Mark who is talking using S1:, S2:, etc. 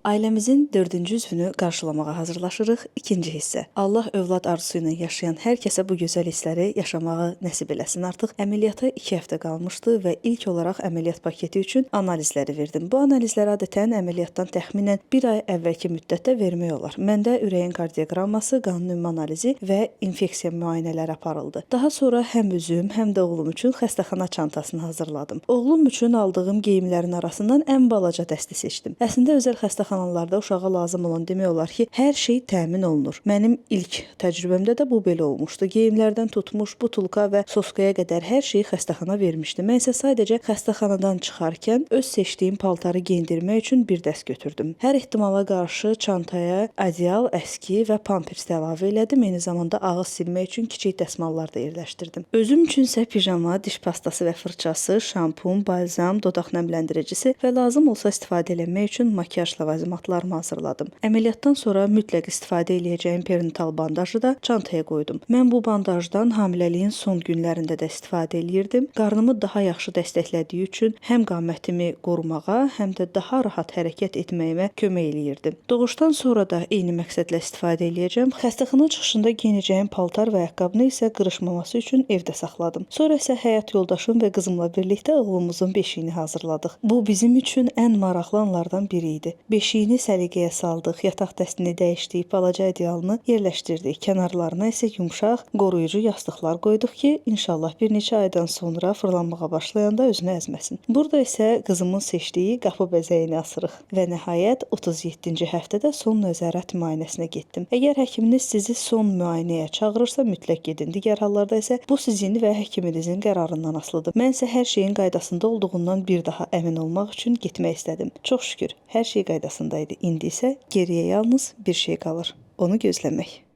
S1: Ailəmizin dördüncü üzvünü qarşılamağa hazırlaşırıq. İkinci hissə. Allah övlad arzusu ilə yaşayan hər kəsə bu gözəl hissləri yaşamağı nəsib eləsin. Artıq əməliyyata 2 həftə qalmışdı və ilk olaraq əməliyyat paketi üçün analizləri verdim. Bu analizləri adətən əməliyyatdan təxminən bir ay əvvəlki müddətdə vermək olar. Məndə ürəyin kardioqramması, qanın ümumi analizi və infeksiya müayinələri aparıldı. Daha sonra həm özüm, həm də oğlum üçün xəstəxana çantasını hazırladım. Oğlum üçün aldığım geyimlərin arasından ən balaca dəsti seçdim. Əslində özəl xəstəxanalarda uşağa lazım olan demək olar ki, hər şey təmin olunur. Mənim ilk təcrübəmdə də bu belə olmuşdu. Geyimlərdən tutmuş butulka və soskaya qədər hər şeyi xəstəxana vermişdi. Mən isə sadəcə xəstəxanadan çıxarkən öz seçdiyim paltarı geyindirmək üçün bir dəst götürdüm. Hər ehtimala qarşı çantaya adyal, əski və pampers də əlavə elədim. Eyni zamanda ağız silmək üçün kiçik dəsmallar da yerləşdirdim. Özüm üçün isə pijama, diş pastası və fırçası, şampun, balzam, dodaq nəmləndiricisi və lazım olsa istifadə eləmək üçün makiyaj ləvazimatlarımı hazırladım. Əməliyyatdan sonra mütləq istifadə eləyəcəyim perinatal bandajı da çantaya qoydum. Mən bu bandajdan hamiləliyin son günlərində də istifadə eləyirdim. Qarnımı daha yaxşı dəstəklədiyi üçün həm qamətimi qorumağa, həm də daha rahat hərəkət etməyimə kömək eləyirdi. Doğuşdan sonra da eyni məqsədlə istifadə eləyəcəm. Xəstəxana çıxışında geyinəcəyim paltar və ayaqqabını isə qırışmaması üçün evdə saxladım. Sonra isə həyat yoldaşım və qızımla birlikdə oğlumuzun beşiyini hazırladıq. Bu bizim üçün ən maraqlı anlardan biri idi. Beşiyini səliqəyə saldıq, yataq dəstini dəyişdik, balaca ədyalını yerləşdirdik. Kənarlarına isə yumşaq, qoruyucu yastıqlar qoyduq ki, inşallah bir neçə aydan sonra fırlanmağa başlayanda özünü əzməsin. Burada isə qızımın seçdiyi qapı bəzəyini asırıq. Və nəhayət 37-ci həftədə son nəzarət müayinəsinə getdim. Əgər həkiminiz sizi son müayinəyə çağırırsa, mütləq gedin. Digər hallarda isə bu sizin və həkiminizin qərarından asılıdır. Mən isə hər şeyin qaydasında olduğundan bir daha əmin olmaq üçün getmək istədim. Çox şükür, hər şey qaydasında idi. İndi isə geriyə yalnız bir şey qalır. Onu gözləmək.